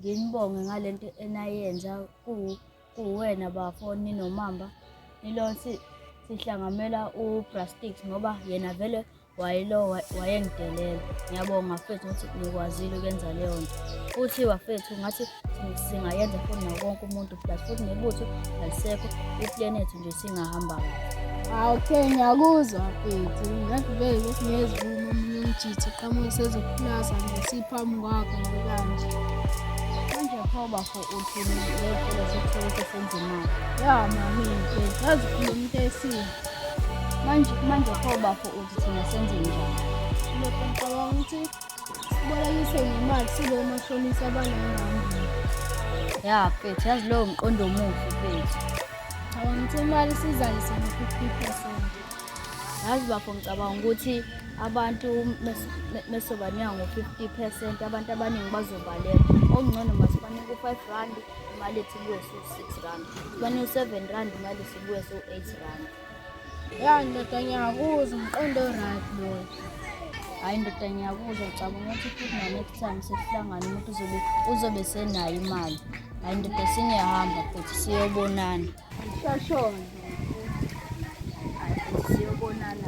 Nginibonge ngalento enayenza kuwena bafo ninomamba nilo sihlangamela uBrastix ngoba yena vele wayelo wayengidelela. Ngiyabonga bafethu ukuthi nikwazile ukwenza leyo nto. Futhi bafethu ngathi singayenza futhi nawo wonke umuntu plus futhi nebutho alisekho i-plan yethu nje singahamba kahle. Okay, ngiyakuzwa mfethu. Ngathi vele besingezivuma omunye umjitha qhamuke sezokuplaza nje siphambi kwakho nje kanje. Manje pho bafo uthini ley'tolo sekuthole ukuthi senze imali? Ya mami mfethu, yazi ukhuluma into esile. Manje pho bafo uthi thina senze njani? Lokho ngicabanga ukuthi sibolekise ngemali sibe omashonisa abanengambili. Ya mfethu, yazi lowo mqondo omuhle mfethu. Cabanga ukuthi imali sizalise ngo-50%. Yazi bafo ngicabanga ukuthi abantu mesobanika ngo-50% abantu abaningi bazobaleka. Okungcono masibanike u-5 rand imali ethu ibuye su-6 rand. Sibanike u-7 rand imali sibuye su-8 rand. Ya ndoda ngiyakuzwa umqondo right loyo. Hhayi ndoda ngiyakuzwa ngicabanga ukuthi futhi na-next time sesihlangana umuntu uzobe senayo imali. Hhayi ndoda singiyahamba futhi siyobonana. Shashona. Hhayi futhi siyobonana.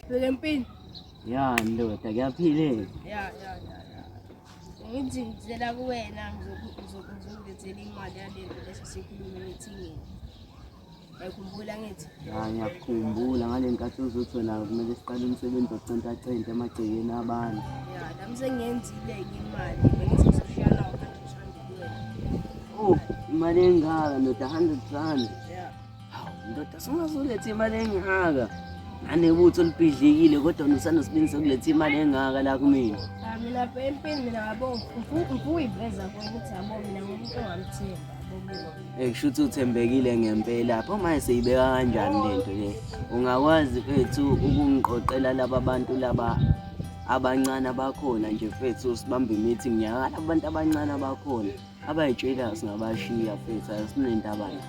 Bheka empini. Ya ndoda kuyaphileka. Ya ya ya ya. Ngithi ngizela kuwena ngizokungezela imali yalento leso sikhulume emithingini. Uyakhumbula ngithi? Ya ngiyakukhumbula ngale nkathi uzothi wena kumele siqale umsebenzi wokucentacenta emagcekeni abantu. Ya nami sengiyenzile-ke imali bengithi ngizoshiya nawo R100 kuwena. Oh, imali engaka ndoda 100 rand. Ya. Hawu ndoda sungazoletha imali engaka. Nanebutho olibhidlikile kodwa usanesibindi sokuletha imali engaka la kumina. Cha mina empini mina yabo ngifuyiveza kuwe ukuthi yabo mina ngumuntu ongamthemba yabo mina. Eh kusho ukuthi uthembekile ngempela. Pho manje seyibeka kanjani lento le? Ungakwazi mfethu ukungiqoqela laba bantu laba abancane abakhona nje mfethu sibambe imithi ngiyakala abantu abancane abakhona abayitshela singabashiya mfethu asinendaba nabo.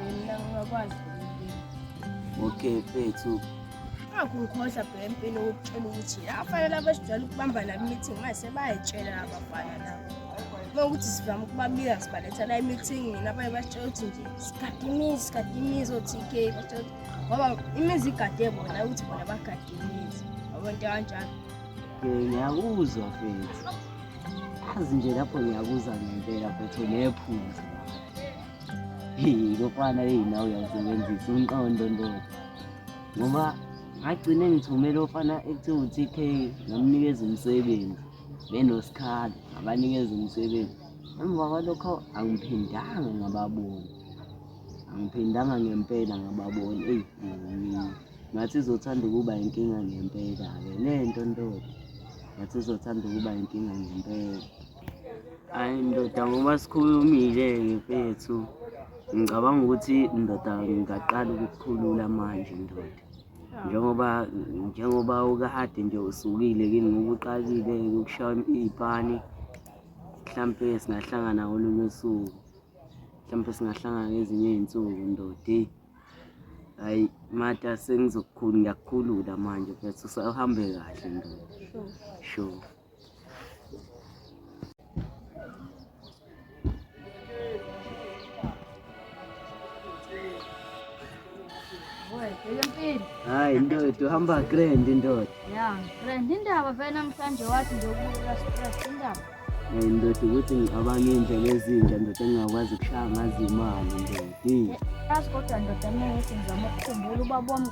Mina ngingakwazi. Okay mfethu. Ngakungikhohlwa bhe empini ukutshela ukuthi abafana laba esijwayele ukubamba nabo i-meeting manje sebayayitshela abafana laba. Uma ukuthi sivame ukubabiza sibaletha la e-meeting abanye basitshela ukuthi nje sigade imizi sigade imizi o-T_K basitshela ukuthi ngoba imizi igade bona ukuthi bona bagade imizi yabo into kanjalo. Ngiyakuzwa mfethu. Yazi nje lapho ngiyakuzwa ngempela mfethu nephuzu. Hey, lofana hey nawe uyawusebenzisa umqondo ndoda. Ngoba ngagcine ngithumela ofana ekuthiwa u-T_K ngamnikeza umsebenzi benosikhala ngabanikeza umsebenzi. Emva kwalokho angiphindanga ngababona. Angiphindanga ngempela ngababona. Eyi ngathi izothanda ukuba inkinga ngempela-ke le nto ndoda. Ngathi izothanda ukuba inkinga ngempela. Hhayi ndoda ngoba sikhulumile-ke mfethu. Ngicabanga ukuthi ndoda ngingaqala ukukukhulula manje ndoda. Njengoba ukade nje usukile kini ngoba uqalile ukushaya iy'pani, mhlampe singahlangana ngolunye usuku. Mhlampe singahlangana ngezinye iy'nsuku ndoda eyi. Hhayi mata sengizokukhulula ngiyakukhulula manje mfethu uhambe kahle ndoda. Sure. Hayi ndoda uhamba grand ndoda. Ya, grand indaba vele namhlanje wathi nje ukubukela stress indaba. Hey ndoda ukuthi ngicabanga iy'ndlela ezintsha ndoda engingakwazi ukushaya ngazo imali ndoda. Yazi kodwa ndoda mina ngithi ngizama ukukhumbula ubaba wami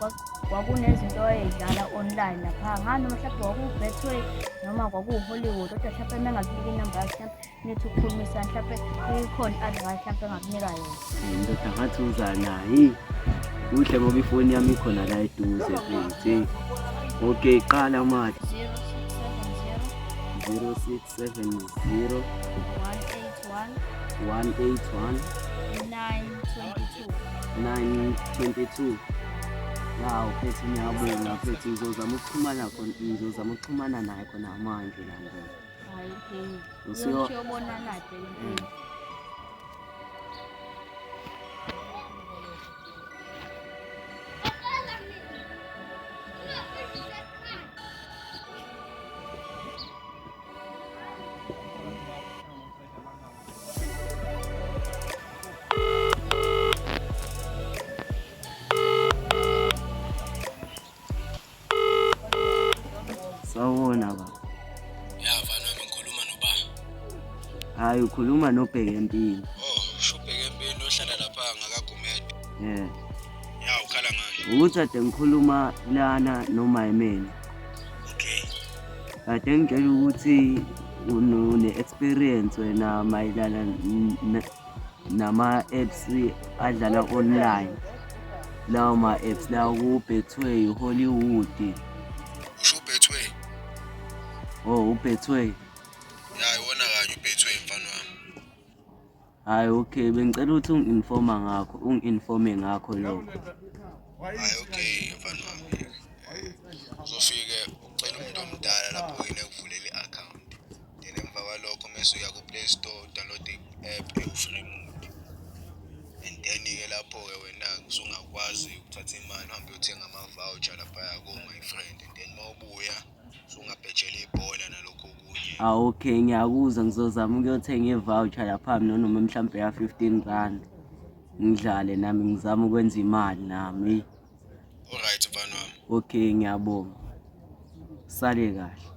kwakunezinto ayeyidlala online lapha. Ngani noma mhlawumbe kwakuwu-Betway noma kwakuwu-Hollywood kodwa mhlawumbe uma engakunika inamba yakhe mhlawumbe nithi ukukhulumisana mhlawumbe ikhona i-advice mhlawumbe engakunika yona. Ndoda ngathi uza naye. Kuhle ngoba ifoni yami ikhona la eduze futhi. Okay, qala manje. 0670 0670 181 181 922. 922. Yaw mfethu ngiyabonga mfethu ngizozama ukuxhumana khona ngizozama ukuxhumana naye khona manje la ndoda. Hayi okay. Usuyo Uyobonana ke impilo. Hhayi, ukhuluma noBhekempilo. Oh, usho uBhekempilo ohlala lapha ngakaGumede. Yeah. Ya, ukhala ngani? Ukuthi kade ngikhuluma lana noMayimeni. Okay. Kade ngitshela ukuthi une-experience wena mayelana nama-apps adlala online. Lawo ma-apps lawo ku-Betway, Hollywood. Usho uBetway? Oh, uBetway. Ya, iwona kanye uBetway mfana wami. Hhayi, okay, bengicela ukuthi ungi-informa ngakho, ungi-informe ngakho lokho. Hhayi, okay mfana wami. Uzofike ucela umuntu omdala lapho yena ekuvulela i-account. Then emva kwalokho mese uya ku-Play Store download i-app ewu-free mode. And then-ke lapho-ke wena-ke usungakwazi ukuthatha imali uhambe uyothenga ama-voucher laphaya ko-my friend. And then uma ubuya usungabhejela ibhola nalokhu okunye. Ah, okay, ngiyakuzwa, ngizozama ukuyothenga i-voucher lapha noma mhlampe ya 15 rand. Ngidlale nami ngizame ukwenza imali nami. Alright mfana wami. Okay, ngiyabonga. Sale kahle.